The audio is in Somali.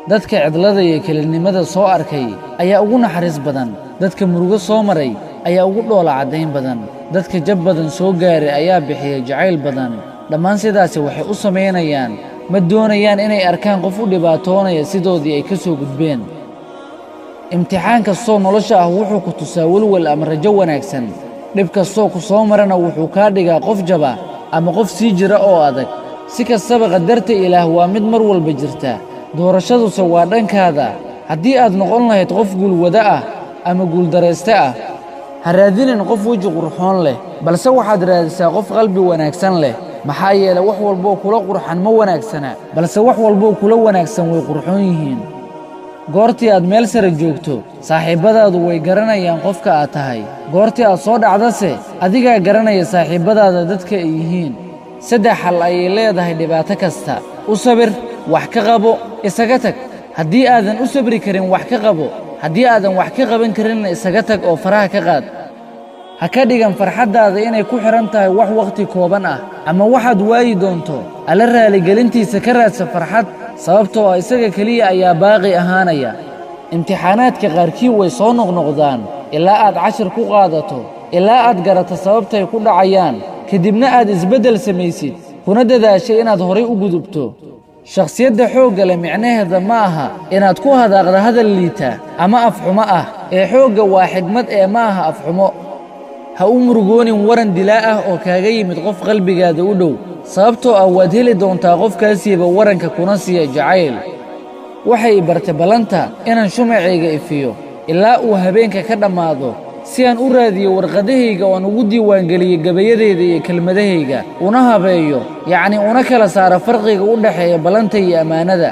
Dadka cidlada iyo kelinimada soo arkay ayaa ugu naxariis badan. Dadka murugo soo maray ayaa ugu dhoola caddayn badan. Dadka jab badan soo gaaray ayaa bixiya jacayl badan. Dhammaan sidaasi waxay u samaynayaan, ma doonayaan inay arkaan qof u dhibaatoonaya sidoodii ay ka soo gudbeen. Imtixaan kastoo nolosha ah wuxuu ku tusaa welwel ama rajo wanaagsan. Dhib kastoo ku soo marana wuxuu kaa dhigaa qof jaba ama qof sii jira oo adag. Si kastaba, qadarta Ilaah waa mid mar walba jirta, doorashaduse waa dhankaada. Haddii aad noqon lahayd qof guulwada ah ama guuldarayste ah, ha raadinin qof weji qurxoon leh, balse waxaad raadisaa qof qalbi wanaagsan leh. Maxaa yeelay, wax walboo kula qurxan ma wanaagsana, balse wax walboo kula wanaagsan way qurxoon yihiin. Goortii aad meel sare joogto, saaxiibbadaadu way garanayaan qofka aad tahay. Goortii aad soo dhacdase, adigaa garanaya saaxiibbadaada dadka ay yihiin. Saddex xal ayay leedahay dhibaato kasta: u sabir, wax ka qabo, isaga tag. Haddii aadan u sabri karin, wax ka qabo. Haddii aadan wax ka qaban karinna, isaga tag oo faraha ka qaad. Ha ka dhigan farxaddaada inay ku xidhan tahay wax wakhti kooban ah ama waxaad waayi doonto. Alla raaligelintiisa ka raadsa farxad, sababtoo ah isaga keliya ayaa baaqi ahaanaya. Imtixaanaadka qaarkii way soo noqnoqdaan ilaa aad cashir ku qaadato, ilaa aad garato sababtay ku dhacayaan, kadibna aad isbeddel samaysid kuna dadaashay inaad horay u gudubto. Shakhsiyadda xoogga leh micnaheeda ma aha inaad ku hadaaqda hadal liita ama afxumo ah, ee xoogga waa xigmad ee ma aha afxumo. Ha u murugoonin waran dilaa ah oo kaaga yimid qof qalbigaada u dhow, sababtoo ah waad heli doontaa qof kaa siiba waranka kuna siiya jacayl. Waxay i bartay ballanta inaan shumacayga ifiyo ilaa uu habeenka ka dhammaado, si aan u raadiyo warqadahayga oo aan ugu diiwaangeliyo gabayadayda iyo kelmadahayga, una habeeyo, yacnii una kala saaro farqiga u dhexeeya ballanta iyo ammaanada.